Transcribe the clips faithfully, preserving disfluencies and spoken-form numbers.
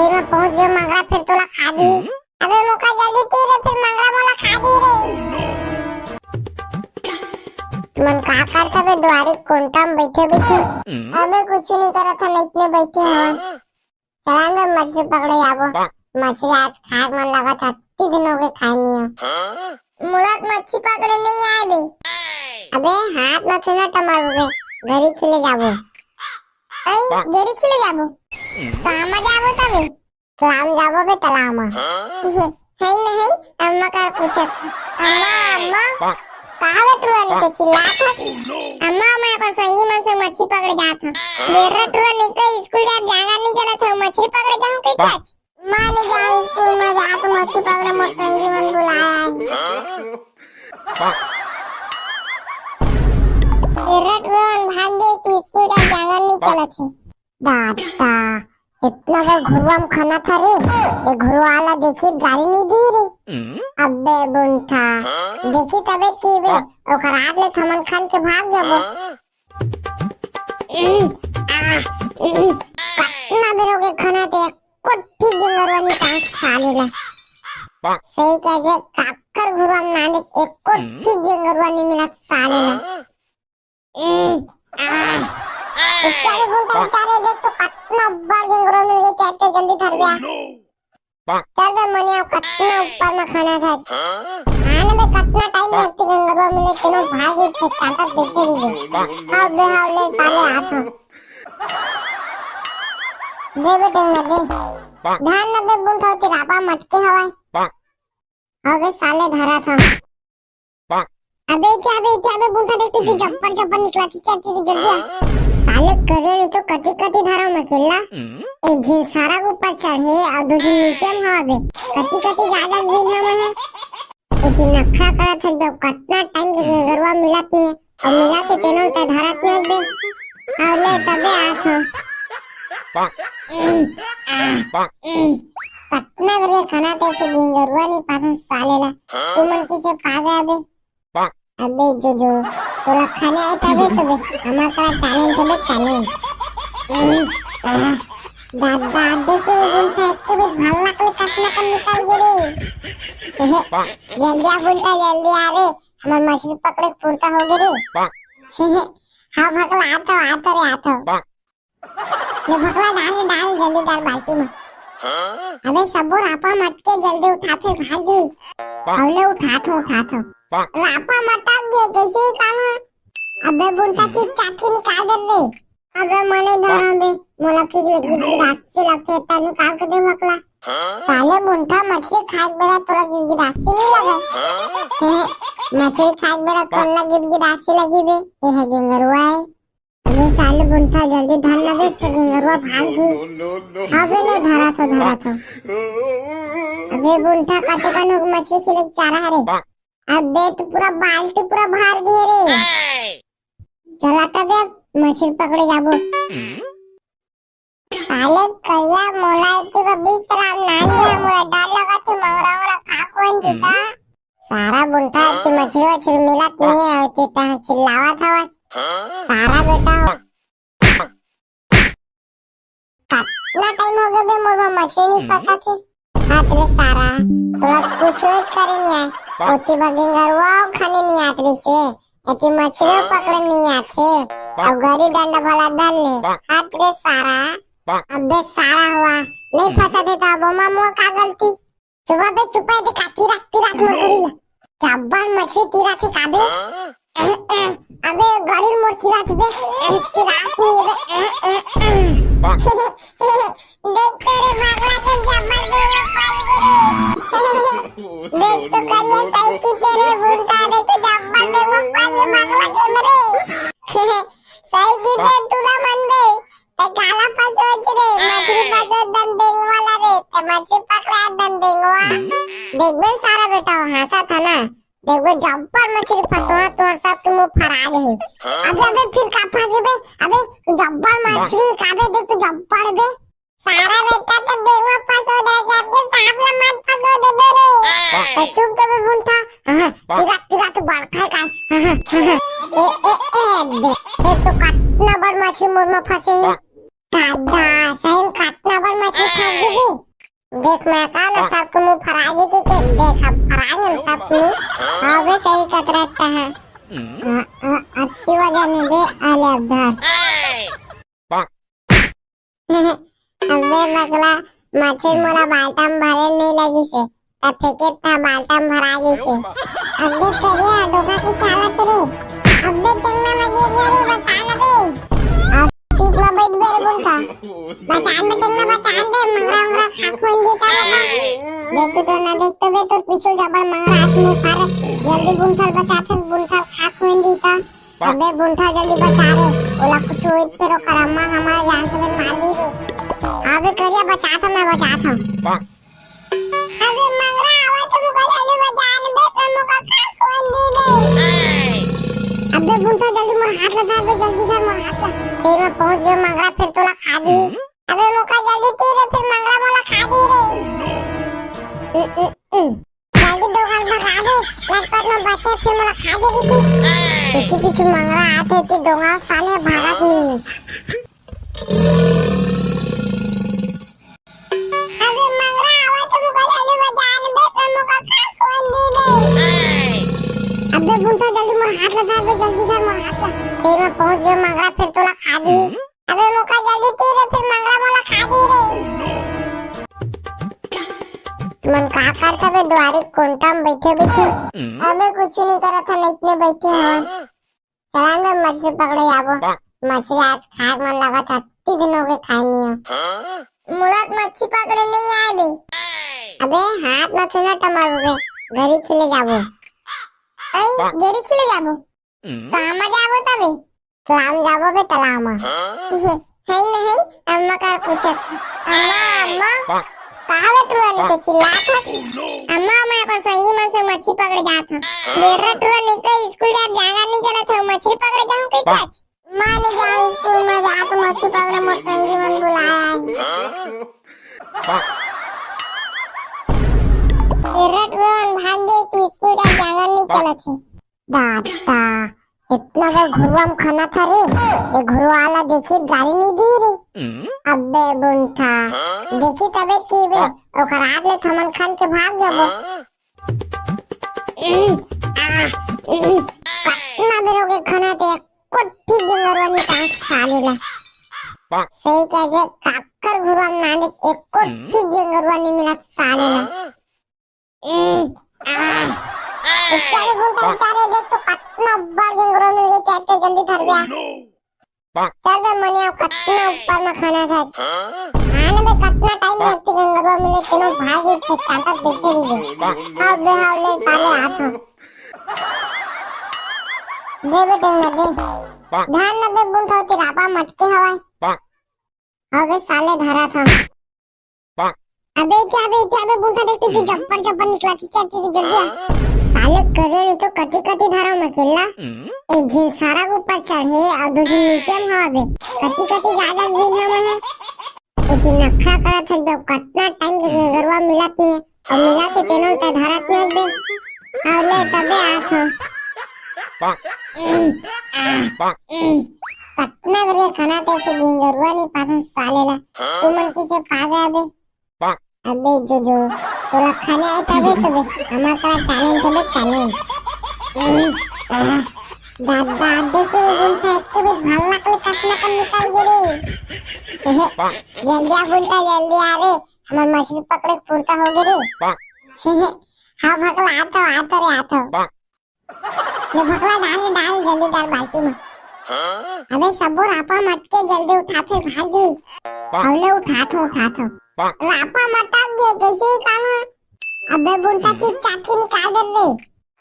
तीर में पहुंच गए मंगरा, फिर तोला खा दी। अबे मोका जल्दी तीर रे, फिर मंगरा मोला खा दी रे। तुमन का करत हवे दुआरी कोंटा में बैठे बैठे? अबे कुछ नहीं करत हन, इसने बैठे हन। चला बे मछली पकड़े जाबो। मछली आज खाए के मन लगत हे, अत्ती दिन हो गए खाए नहीं है। मोला तो मछली पकड़े नहीं आए बे। अबे हाथ में थोड़ा टमार बे, गरी खेले जाबो। आई, गरी खेले जाबो। कहाँ में जाबो तबे? तालाब जाबो बे, तालाब में। है न है, अम्मा का पूछत। अम्मा, अम्मा, कहाँ बे टुरा नहीं तो चिल्लात है? अम्मा, मैं अपन संगी मन से मछली पकड़े जात हूँ। मेरा टुरा नहीं तो स्कूल जात जागा नहीं चलत है, मछली पकड़े जाऊँ कहीं आज? मैं नहीं जाऊँ स्कूल में, जात मछली पकड़े, मोर संगी मन बुलाया है। मेरा टुरा मन भाग गए कि स्कूल जात जागा नहीं चलत है। दादा, इतना बड़ घुरुआ में खनत हे रे। ये घुरुआ वाला देखी गारी नहीं दी रे। अबे बुंठा, देखी तबे की बे, ओकर आग ले थमन खन के भाग जाबो। उम, आ, उम, कतना बेर हो गए खनत हे, एको ठी गेंगरवा नहीं काट साले ला। सही कह दे, काकर घुरुआ में नाने एको ठी गेंगरवा नहीं मिला साले ला। ए, आ, इत्या भी बोलता है, "क्या रे, देख तो कतना बड़ गेंगरो मिल गई, क्या इत्ते जल्दी धर गया?" चल बे मनिया, कतना ऊपर में खनत हे। हाँ ना बे, कतना टाइम में इत्ते गेंगरो मिले, तीनों भाग गए, तो चाटत बैठे रही बे। अब बे, हाँ ले साले, आ तो। दे बे, देंगे, दे। ध्यान न बे, बुंठा होती रापा मटके हवाए। अबे साले धरा था। अबे क्या बे, क्या बे, बुंठा देख, तू जब्बर जब्बर निकला थी क्या, तेरी जल्दी आ। साले करे नहीं तो कति कति धारा में खेलना। एक झिन सारा के ऊपर चढ़े और दो झिन नीचे में हवा बे। कति कति ज्यादा झिन हम है। इतनी नखरा करत है जब कतना टाइम के गरुआ मिलत नहीं है। और मिला के तेनों ते धारत नहीं बे। और ले तबे आस हो। कतना बजे खाना ते के गेंगरुआ नहीं पाथन साले ला। तुमन किसे पा गया बे? अबे जो जो, तोला खाने आए तबे तबे, हमार करा talent है बे, talent। दादा, देखो बुंठा एक के भी भाला के कतना कन निकल गे रे। जल्दी आ बुंठा, जल्दी आ रे, हमार मछली पकड़े के फुर्ता हो गे रे। हाँ भगला, आत हो, आत हो रे, आत हो। ले भगला डाल, डाल, जल्दी डाल बाल्टी में। अबे सबो रापा मटके जल्दी उठा, फिर भाग गई। अउ ले उठा थो, उठा थो। रापा मटक गए, कैसे ही काम है? अबे बुंठा चुपचाप के निकाल दे रे। अबे मने धरा बे, मोला की गिद गिदासी लगथे, ता निकाल के दे भगला। साले बुंठा मछली खाए के बेरा तोला गिद गिदासी नहीं लगे। मछली खाए के बेरा कोन ला गिद गिदासी लगी बे? ये है गेंगरुआ है। अबे साले बुंठा जल्दी धर ना दे, तो गेंगरुआ भाग जी। अबे ले धरा थो, धरा थो। अबे बुंठा कते कन हो मछली खिले के चारा हरे। अबे तो पूरा बाल्टी पूरा भर गे रे। चला तबे मछली पकड़े जाबो। साले करिया मोला इतनी बीच राम नान दिया, मोला डर लगा थे मंगरा वंगरा खा कोन जीता। सारा बुंठा इतनी मछली वछली मिलत नहीं है, इतनी तहाँ चिल्लावत हवस। सारा बेटा हो। कतना टाइम हो गया बे मोर बर मछली नहीं फंसा थे। हाथ रे सारा, तोला कुछ रोज करे नहीं आए। ओती बगेंगरुआ खाने नहीं आत रही से। एती मछली पकड़े नहीं आते। अब गरी डंडा भला धर ले। हाथ रे सारा, अबे सारा हुआ। नहीं फंसा थे तो अब ओमा मोर का गलती? सुबह पे चुपाए दे का तीरा, तीरा मत करी ला। जब्बर मछली तीरा थे काबे। अबे गरीब मोर तीरा थे बे। तीरा नहीं बे। देख तोरे भागला के जब्बर दे वो पाल गे रे। देख तो करिया सही की तेरे बुंठा, देख तो जब्बर दे वो पाल गे भागला के मरे। सही की ते तू ना मन बे। ते काला फसोच रे, मछली फसोच दन बेंगवाला रे, ते मछली पकड़ा दन बेंगवा। देख बे सारा बेटा, हाँसा था ना। देख बे जब्बर मछली फसवा, तोर सब तुम फराज है। अबे, अबे फिर का फंसे बे? अबे जब्बर मछली का बे, देख तो जब्बर बे। सारा बेटा तो बेंगवा फसो दे, जाके सांप ला मत फसो दे दे रे। तो चुप तो बे बुंठा। हाँ, तीरा, तीरा तो बड़का है का। हाँ, हाँ, हाँ। ए, ए, ए, बे। ए तो कतना बड़ मछली मोर में फंसे है। दादा, सही में कतना बड़ मछली फंस गे। देख मैं का ना सबके मुंह फरा गे के, के देख अब फरा गे सबके मुंह। अबे सही कतरत है। अति वजन है बे, आले अब धर। अबे बगला, मछली मोला बाल्टा में भरे नहीं लगी से, तब फेंके था बाल्टा में भरा गई से। अबे करिया धोखा की साला तेरे, अबे टेंगना लगे गया रे, बचा ना बे। अब टीप में बैठ गए रे बुंठा, बचा में टेंगना बचा दे, मंगरा मंगरा खा खोन देता रे। देख तो ना देख तो बे, तोर पीछू जबर मंगरा हाथ मुंह फाड़, जल्दी बुंठा बचा, फिर बुंठा खा खोन देता। अबे बुंठा जल्दी बचा रे, ओला कुछ होई फिर ओकर अम्मा हमारे जान से मार दी रे। अबे करिया बचात हूँ, मैं बचात हूँ। अबे मंगरा आवा तो मुका जल्दी बचा न बे, तो मुका खा खोन दी रे। अबे बुंठा जल्दी मोर हाथ लगा दे, जल्दी कर मोर हाथ लगा। तेरे में पहुंच गए मंगरा, फिर तोला खा दी। अबे मुका जल्दी ती रे, फिर मंगरा मोला खा दी रे। उ, उ, उ। जल्दी दो गाल भगा दे, लटपट में बचे फिर मोला खा देगी तू। पीछे पीछे मंगरा आते थे दो गाल साले भागत नहीं है। अबे मंगरा आवा तो मुका ले बजान बे, तो मुका खा खोन दी बे। अबे बुंठा जल्दी मोर हाथ लगा दे, जल्दी कर मोर हाथ लगा। तेरे में पहुंच गए मंगरा फिर तोला खा दी। अबे मुका जल्दी ती रे, फिर मंगरा मोला खा दी रे। तुमन का करत हवे दुआरे कोंटा में बैठे बैठे? अबे कुछ नहीं करत हन, इसने बैठे हन। चला ना मछली पकड़े जाबो। मछली आज खाए मन लगत है, अति दिन हो गए खाए नहीं है। मुला तो मछली पकड़े नहीं आए बे। अबे हाथ में थोड़ा टमार हो गए, गरी खेले जाबो। ऐ, गरी खेले जाबो। कहाँ में जाबो तबे? तालाब जाबो बे, तालाब में। है नहीं, अम्मा का पूछत। अम्मा, अम्मा, का वे टुरा निके चिल्लात हस? अम्मा, मैं अपन संगी मन से मच्छी पकड़े जात हूँ। बेरा टुरा निके स्कूल जात जांगर नहीं चलत हूँ, मछली पकड़े जाऊँ कही कस? मैं नहीं जाऊँ स्कूल में जात, मच्छी पकड़े मोर संगी मन बुलाया है। बेरा टुरा मन भाग गए कि स्कूल जात जांगर नहीं चलत है। दादा, इतना बड़ घुरुआ में खाना था रे, ये घुरुआ वाला देखी गाड़ी नहीं दी रे। अबे बुंठा, देखी तबे की बे, ओकर हाथ ले थमन खान के भाग जाबो। उम, आ, उम, कतना बेर हो गए खाना ते, एको ठी गेंगरवा नहीं पास साले ला। सही कह दे, काकर घुरुआ में ना देख, एको ठी गेंगरवा नहीं मिला साले ला। ए, आ। इतना भी घूमता है, क्या रे, देख तो कतना बड़ गेंगरो मिल गए, क्या इतने जल्दी धर गया? चल बे मनिया, कतना ऊपर में खाना था। हाँ ना बे, कतना टाइम में इतने गेंगरो मिले, तीनों भाग गए थे, चाटा बेचे नहीं दे। हाँ बे, हाँ ले साले, आ तो। दे बे, टेंगा दे। ध्यान न बे, बुन था, तेरा आपा मटके हवाए। हाँ बे, साले धरा था। अबे क्या बे, क्या बे, बुंठा देख तू, तू जब्बर जब्बर निकला थी क्या, तू जल्दी आ। साले करे नहीं तो कति कति धरा मैं अकेला। एक झिन सारा के ऊपर चढ़े और दो झिन नीचे में हवा बे। कति कति ज्यादा दिन हम है। एक दिन नखरा करत है जब कतना टाइम के गरुआ मिलत नहीं है। और मिला के तेनो ते धरत नहीं बे। और ले तबे आस हो। कतना बजे खाना ते के दिन गरुआ नहीं पाता साले ला। तुमन किसे पा गया बे? अबे जो जो, तोला खाने आए तबे तबे, हमार करा talent हबे talent। दादा, देखो, बुंठा एक तो भी भल्ला के कतना कम निकल गे रे। जल्दी आ बुंठा, जल्दी आ रे, हमार मछली पकड़े के फुर्ता हो गे रे। हाँ भकला, आतो, आतो रे, आतो। ले भकला डाल, डाल, जल्दी डाल बाल्टी में। अबे सबो रापा मटके जल्दी उठा, फिर भाग गई। अबले उठा थो, उठा थो। रापा मटक गए, कैसे ही काम है? अबे बुंठा चुपचाप के निकाल दे रे।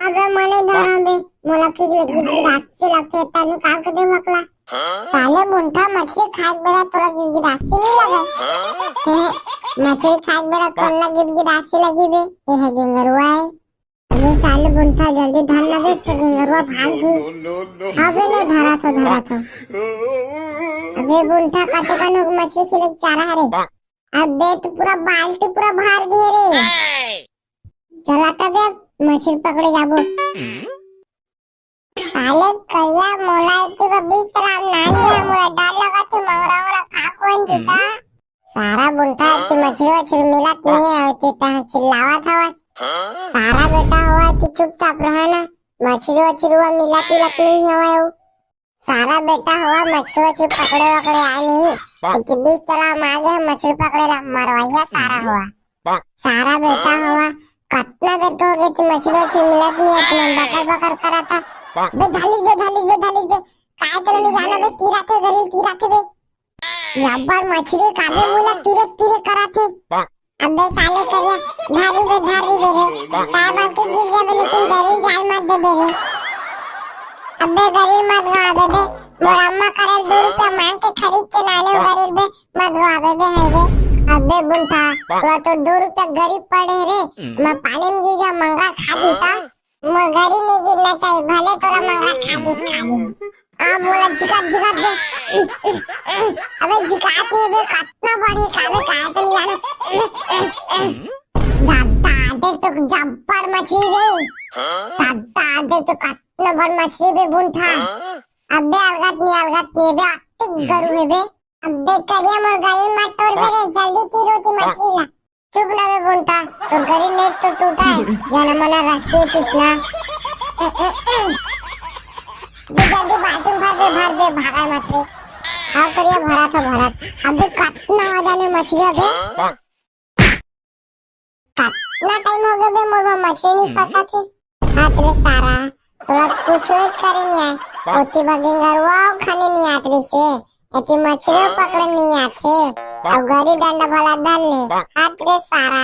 अबे मने धरा बे, मोला की लगी गिरासी लगते, इतना निकाल के दे भकला। साले बुंठा मछली खाए बेरा तोला गिरासी नहीं लगे। मछली खाए बेरा तोला गिरासी लगी बे, ये है गेंगरुआ है। अबे साले बुंठा जल्दी धर लगे, तो गेंगरुआ भाग गई। अबे ले धरा थो, धरा थो। अबे बुंठा कते कन हो मछली खिले चारा हरे। अबे तो पूरा बाल्टी पूरा भर गए रे। चला तबे मछली पकड़े जाबो। साले करिया, मोला एती बर बीच रात नान दे, मोला डर लगत हे, मंगरा वंगरा खा कोन दिता। सारा बुंठा, एती मछरी वछरी मिलत नहीं है, एती तहाँ चिल्लावत हवस। सारा बेटा होवा, एती चुपचाप रहा ना, मछरी वछरी हुआ मिलत मिलत नहीं हवय। सारा बेटा होवा, मछरी वछरी पकड़े वकड़े आए नहीं, एती बीच तालाब में आ गया मछरी पकड़े ला, मरवाइया सारा होवा। सारा बेटा होवा, कतना बेर के हो गए, एती मछरी वछरी मिलत नहीं है, तुमन बकर बकर करत हा। बे धालिस बे, धालिस बे, धालिस बे, काय तेला नहीं जाना बे, तीरा थे घरी तीरा थे बे। जब्बर मछरी काबे मोला तीरे तीरे करत हे। अबे साले करिया, धारी बे, धारी बे रे। काबर के गिर जाबे, लेकिन गरीब जाल मत देबे रे। अबे गरीब मत गवा देबे। मोर अम्मा करल दू रुपया मांग के खरीद के लाने गरीब बे, मत गवा देबे है रे। अबे बुंठा, तोला तो दू रुपया गरीब पड़े रे। मैं पाले में गिर जा, मंगरा खा देता। मोर गरी नहीं गिरना चाहिए, भले तोला मंगरा खा दे, खा दे। आ, मोला झिका, झिका दे। अबे झिकात नहीं बे, कतना बढ़िया खावे, काहे तो नहीं जाना। दादा, देख तो जब्बर मछली रे। दादा, देख तो कतना बड़ मछली बे बुंठा। अबे अलगत नहीं, अलगत नहीं बे, अतिक गरू है बे। अबे करिया मोर गरी मत तोड़ बे रे, जल्दी तीर ओती मछली ला। चुप ना बे बुंठा, तोर गरी नहीं तो टूटा है, जाना मना रस्सी खींचना। बे जल्दी बाल्टी भर बे, भर बे, भागा मत रे। हाँ करिया भरा था भरा। अबे कतना हो जाने मछली अबे। कतना टाइम हो गया बे मोर बर मछली नहीं फंसा थे। हाथ रे सारा, तोला कुछ करे नहीं आए। ओती बगेंगरवा खाने नहीं आत रही से। एती मछली पकड़े नहीं आथे। अब गरी डंडा भला धर ले। हाथ रे सारा,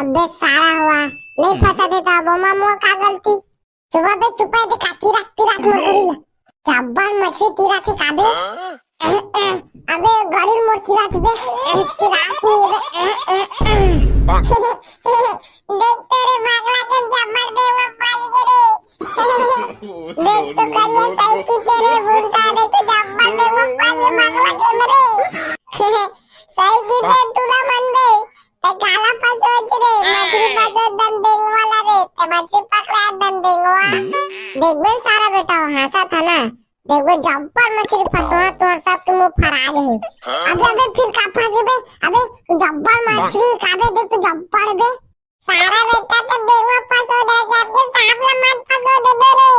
अबे सारा हुआ। नहीं फंसा देता अब ओमा मोर का गलती। चुपा बे चुपा दे का तीरा तीरा मोर गरी ला। जब्बर मछली तीरा थे काबे। अबे गरी मोर तीरा थे बे। तीरा नहीं बे। देख तेरे भागला के जब्बर बे वो फंस गए रे। देख तो करिया सही की तेरे भूलता देख तो जब्बर बे वो फंस गए भागला के मरे। सही की तेरे तू ना मन बे। ते काला फंसोच रे, मछली फंसो दन बेंगवाला रे, ते मछली पकड़ा दन बेंगवा। देख बे सारा बेटा, हाँसा था ना। देख बे जब्बर मछली फंसो, तोर सब के मुंह फरा दे। अबे, अबे फिर का फंसे बे? अबे जब्बर मछली काबे देख तो जब्बर बे। सारा बेटा तो बेंगवा फंसो दे, जाके सांप ला मत फंसो दे बे रे।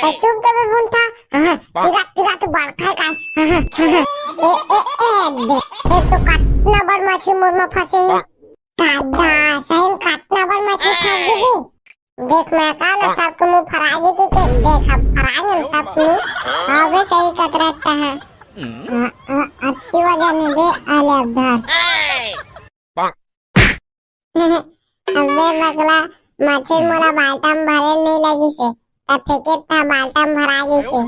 तो चुप दे बे बुंठा। हाँ, तीरा, तीरा तो बड़का है का? हाँ, हाँ, हाँ। ए, ए, ए, दे, देख तो कतना बड़ मछली मोर में फंसे है। दादा, सही में कतना बड़ मछली फंस गई। देख मैं का ना सबको मुंह फराए दे के, के देख अब फराए हम सबको। हाँ बे सही कतरत है। आ, आ, अति वजन है बे, आले अब धर। अबे बगला, मछली मोला बाल्टा में भरे नहीं लगी से, तब फेंके था बाल्टा में भरा गई से।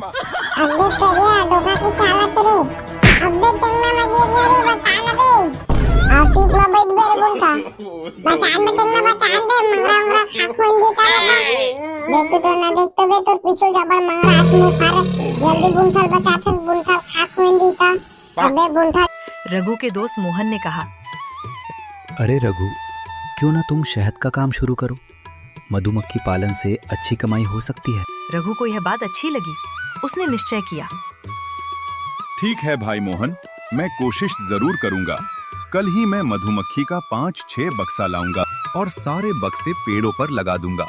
अबे तेरे धोखा की साला तेरे, अबे टेंगना लगे गया रे, बचा ना बे। और टीप में बैठ बे रे बुंठा, बचा में टेंगना बचा दे, मंगरा मंगरा खा खोन दी का बता। देख तो ना देख तो बे, तोर पीछे जबर मंगरा हाथ में फर, जल्दी बुंठल बचा, फिर बुंठल खा खोन दी का। अबे बुंठा। रघु के दोस्त मोहन ने कहा। अरे रघु, क्यों ना तुम शहद का काम शुरू करो? मधुमक्खी पालन से अच्छी कमाई हो सकती है। रघु को यह बात अच्छी लगी। उसने निश्चय किया। ठीक है भाई मोहन, मैं कोशिश जरूर करूंगा। कल ही मैं मधुमक्खी का पाँच छह बक्सा लाऊंगा और सारे बक्से पेड़ों पर लगा दूंगा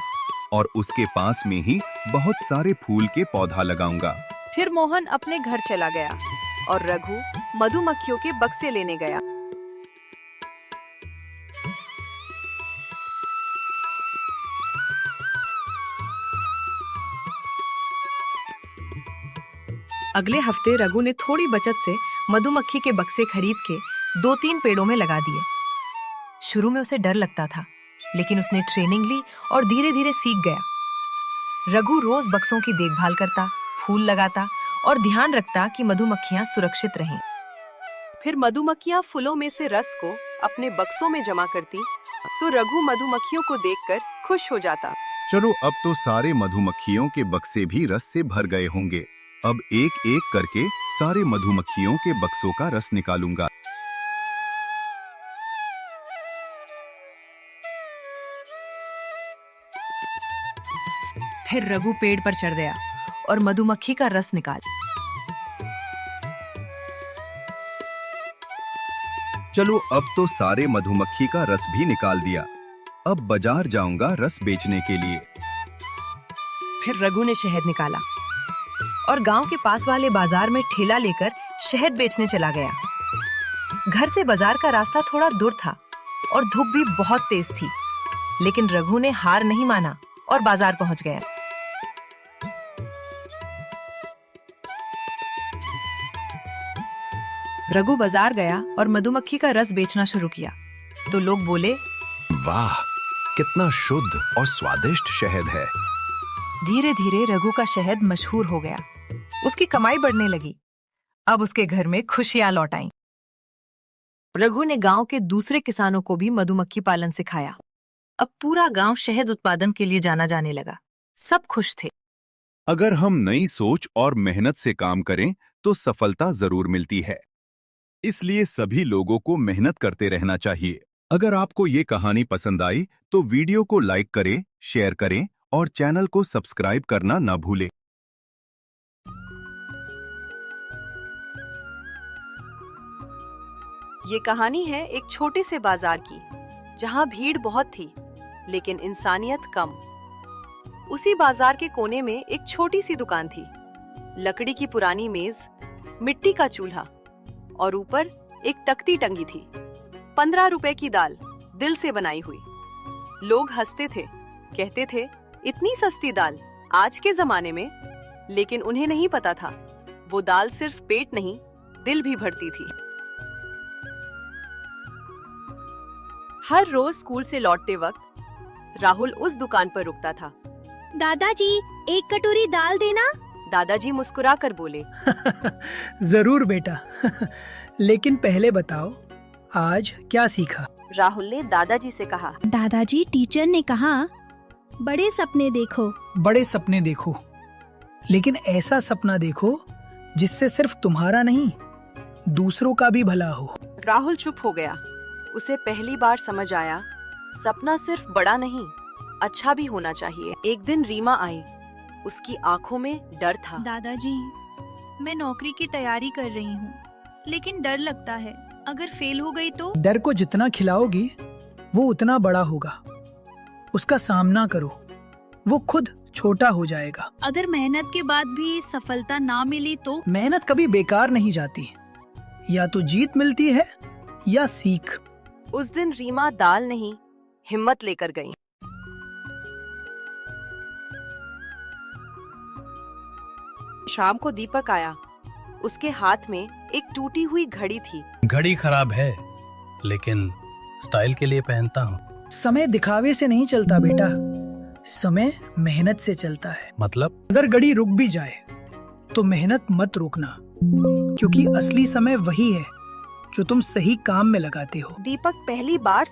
और उसके पास में ही बहुत सारे फूल के पौधा लगाऊंगा। फिर मोहन अपने घर चला गया और रघु मधुमक्खियों के बक्से लेने गया। अगले हफ्ते रघु ने थोड़ी बचत से मधुमक्खी के बक्से खरीद के दो तीन पेड़ों में लगा दिए। शुरू में उसे डर लगता था, लेकिन उसने ट्रेनिंग ली और धीरे धीरे सीख गया। रघु रोज बक्सों की देखभाल करता, फूल लगाता और ध्यान रखता कि मधुमक्खियां सुरक्षित रहें। फिर मधुमक्खियां फूलों में से रस को अपने बक्सों में जमा करती, तो रघु मधुमक्खियों को देखकर खुश हो जाता। चलो, अब तो सारे मधुमक्खियों के बक्से भी रस से भर गए होंगे। अब एक एक करके सारे मधुमक्खियों के बक्सों का रस निकालूंगा। फिर रघु पेड़ पर चढ़ गया और मधुमक्खी का रस निकाल। चलो, अब तो सारे मधुमक्खी का रस भी निकाल दिया। अब बाजार जाऊंगा रस बेचने के लिए। फिर रघु ने शहद निकाला और गांव के पास वाले बाजार में ठेला लेकर शहद बेचने चला गया। घर से बाजार का रास्ता थोड़ा दूर था और धूप भी बहुत तेज थी, लेकिन रघु ने हार नहीं माना और बाजार पहुंच गया। रघु बाजार गया और मधुमक्खी का रस बेचना शुरू किया, तो लोग बोले, "वाह, कितना शुद्ध और स्वादिष्ट शहद है।" धीरे धीरे रघु का शहद मशहूर हो गया। उसकी कमाई बढ़ने लगी। अब उसके घर में खुशियां लौट आईं। रघु ने गांव के दूसरे किसानों को भी मधुमक्खी पालन सिखाया। अब पूरा गांव शहद उत्पादन के लिए जाना जाने लगा। सब खुश थे। अगर हम नई सोच और मेहनत से काम करें, तो सफलता जरूर मिलती है। इसलिए सभी लोगों को मेहनत करते रहना चाहिए। अगर आपको ये कहानी पसंद आई, तो वीडियो को लाइक करें, शेयर करें और चैनल को सब्सक्राइब करना ना भूलें। ये कहानी है एक छोटे से बाजार की, जहां भीड़ बहुत थी, लेकिन इंसानियत कम। उसी बाजार के कोने में एक छोटी सी दुकान थी। लकड़ी की पुरानी मेज, मिट्टी का चूल्हा और ऊपर एक तख्ती टंगी थी। "पन्द्रह रुपए की दाल, दिल से बनाई हुई।" लोग हंसते थे, कहते थे, "इतनी सस्ती दाल आज के जमाने में।" लेकिन उन्हें नहीं पता था, वो दाल सिर्फ पेट नहीं, दिल भी भरती थी। हर रोज स्कूल से लौटते वक्त राहुल उस दुकान पर रुकता था। "दादाजी, एक कटोरी दाल देना।" दादाजी मुस्कुरा कर बोले। जरूर बेटा। लेकिन पहले बताओ, आज क्या सीखा? राहुल ने दादाजी से कहा। दादाजी, टीचर ने कहा, "बड़े सपने देखो।" बड़े सपने देखो, लेकिन ऐसा सपना देखो जिससे सिर्फ तुम्हारा नहीं, दूसरों का भी भला हो। राहुल चुप हो गया। उसे पहली बार समझ आया, सपना सिर्फ बड़ा नहीं, अच्छा भी होना चाहिए। एक दिन रीमा आई। उसकी आंखों में डर था। "दादाजी, मैं नौकरी की तैयारी कर रही हूँ, लेकिन डर लगता है, अगर फेल हो गई तो?" डर को जितना खिलाओगी, वो उतना बड़ा होगा। उसका सामना करो, वो खुद छोटा हो जाएगा। अगर मेहनत के बाद भी सफलता ना मिली तो? मेहनत कभी बेकार नहीं जाती। या तो जीत मिलती है, या सीख। उस दिन रीमा दाल नहीं, हिम्मत लेकर गई। शाम को दीपक आया। उसके हाथ में एक टूटी हुई घड़ी थी। घड़ी खराब है, लेकिन स्टाइल के लिए पहनता हूँ। समय दिखावे से नहीं चलता बेटा, समय मेहनत से चलता है। मतलब? अगर घड़ी रुक भी जाए, तो मेहनत मत रोकना, क्योंकि असली समय वही है जो तुम सही काम में लगाते हो। दीपक पहली बार